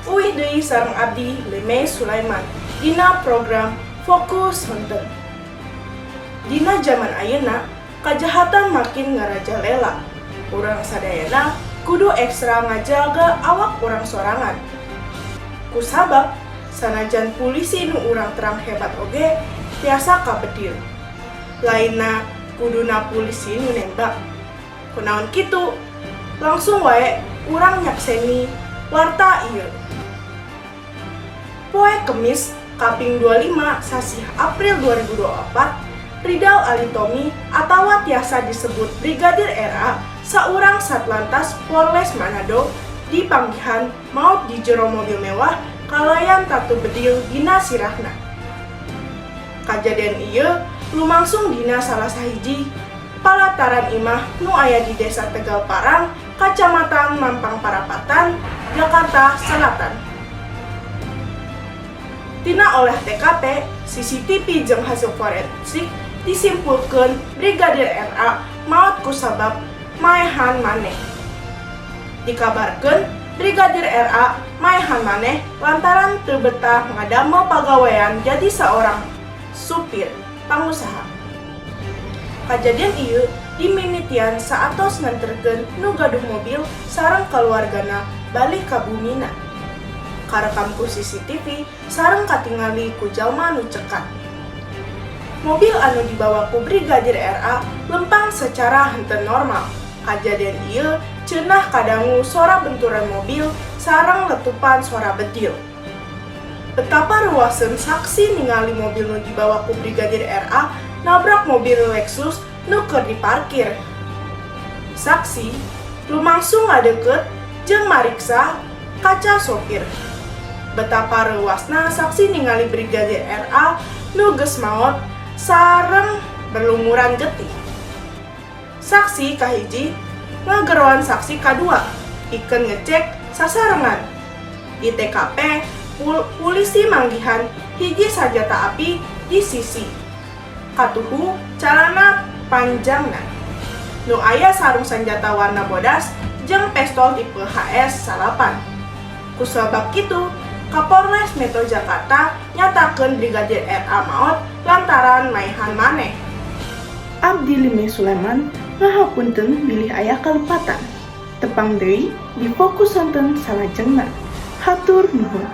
Uih deui sareng abdi, Leme Sulaiman, dina program Fokus Sonten. Dina zaman ayeuna, kajahatan makin ngarajalela. Urang sadayana kudu ekstra ngajaga awak urang sorangan. Kusabab sanajan pulisi nu urang terang hebat oge tiasa kabedil. Lainna kuduna pulisi nu nembak. Kunaon kitu? Langsung wae urang nyakseni warta ieu. Poe Kemis kaping 25 sasih April 2024, Ridal Ali Tomi atawa tiasa disebut Brigadir RA, saurang Satlantas Polres Manado, dipanggihan maut di jero mobil mewah kalayan tatu bedil dina sirahna. Kajadian ieu lumangsung dina salah sahiji palataran imah nu aya di Desa Tegal Parang, Kacamatan Mampang Prapatan, Jakarta Selatan. Tina olah TKP, CCTV jeung hasil forensik disimpulkeun Brigadir RA maot kusabab maehan maneh. Dikabarkeun Brigadir RA maehan maneh lantaran teu betah ngadamel pagawean jadi seorang supir pangusaha. Kajadian ieu dimimitian saatos nganterkeun nu gaduh mobil sareng kaluargana balik ka bumina. Karekam ku CCTV sareng katingali ku jalma nu cekat. Mobil anu dibawa ku Brigadir RA lempang secara henteu normal. Kajadian ieu ceunah kadangu sora benturan mobil sareng letupan sora bedil. Betapa ruaseun saksi ningali mobil nu dibawa ku Brigadir RA nabrak mobil Lexus nu keur diparkir. Saksi lumangsung ngadeukeut jeung mariksa kaca sopir. Betapa reuasna saksi ningali Brigadir RA nu geus maot sareng berlumuran getih. Saksi kahiji ngageroan saksi kadua pikeun ngecek sasarengan. Di TKP, pulisi manggihan hiji senjata api di sisi katuhu calana panjangna nu aya sarung senjata warna bodas jeung pistol tipe HS 9. Kusabab kitu, Kapolres Metro Jakarta nyatakeun Brigadir RA maot lantaran maehan maneh. Abdi, Lime Sulaiman, ngahapunten bilih aya kalepatan. Tepang deui di Fokus Sonten salajengna. Hatur nuhun.